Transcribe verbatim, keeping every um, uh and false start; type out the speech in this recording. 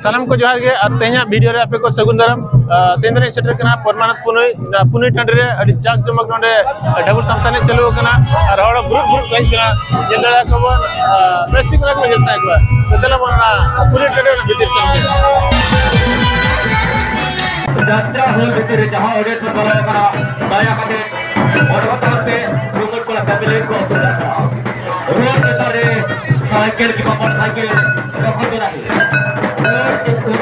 ᱥᱟᱱᱟᱢ ᱠᱚ ᱡᱚᱦᱟᱨ ᱜᱮ ᱟᱨ ᱛᱮᱦᱮᱧᱟᱜ ᱵᱷᱤᱰᱤᱭᱳ ᱨᱮ ᱟᱯᱮ ᱠᱚ ᱥᱟᱹᱜᱩᱱ ᱫᱟᱨᱟᱢ᱾ ᱟᱨ ᱛᱮᱦᱮᱧ ᱫᱚᱞᱤᱧ ᱥᱮᱴᱮᱨ ᱠᱟᱱᱟ ᱯᱚᱨᱢᱟᱱᱟᱛᱷ ᱯᱩᱱᱩᱭ᱾ ᱚᱱᱟ ᱯᱩᱱᱩᱭ ᱴᱟᱺᱰᱤ ᱨᱮ ᱟᱹᱰᱤ ᱡᱟᱠ ᱡᱚᱢᱚᱠ ᱱᱚᱰᱮ ᱰᱷᱟᱵᱩᱞ ᱛᱟᱢᱥᱟ ᱮᱱᱮᱡ ᱪᱟᱹᱞᱩ ᱟᱠᱟᱱᱟ ᱟᱨ ᱦᱚᱲ ᱵᱩᱨᱩᱫ ᱵᱩᱨᱩᱫ ᱠᱚ ᱦᱮᱡ ᱠᱟᱱᱟ᱾ ᱧᱮᱞ ᱫᱟᱲᱮᱭᱟᱠᱚ ᱵᱚᱱ, ᱟᱨ ᱵᱮᱥ ᱴᱷᱤᱠ ᱚᱱᱟ ᱠᱚ ᱧᱮᱞ ᱥᱟᱱᱟᱭᱮᱫ ᱠᱚᱣᱟ᱾ ᱛᱚ ᱫᱮᱞᱟ ᱵᱚᱱ ᱚᱱᱟ ᱯᱩᱱᱩᱭ ᱴᱟᱺᱰᱤ ᱨᱮᱱᱟᱜ ᱵᱷᱤᱛᱤᱨ ᱥᱮᱱ ᱜᱮ᱾ ᱡᱟᱛᱨᱟ ᱦᱚᱞ ᱵᱷᱤᱛᱤᱨ ᱨᱮ ᱡᱟᱦᱟᱸ audience ᱠᱚ ᱵᱚᱞᱚ ᱟᱠᱟᱱᱟ, ᱫᱟᱭᱟ ᱠᱟᱛᱮ ᱚᱰᱚᱠ ᱛᱟᱵᱚᱱ ᱯᱮ, ᱡᱩᱢᱤᱫ ᱠᱚᱲᱟ family ᱠᱚ ᱟᱹᱥᱩᱞ ᱟᱠᱟᱫᱟ᱾ ᱨᱳᱰ ᱪᱮᱛᱟᱱ ᱨᱮ ᱥᱟᱭᱠᱮᱞ ᱠᱤ ᱢᱚᱴᱚᱨ ᱥᱟᱭᱠᱮᱞ ᱫᱚᱠᱷᱚᱞ ᱫᱚ ᱱᱟᱦᱤ᱾ ᱨᱳᱰ ᱪᱮᱛᱟᱱ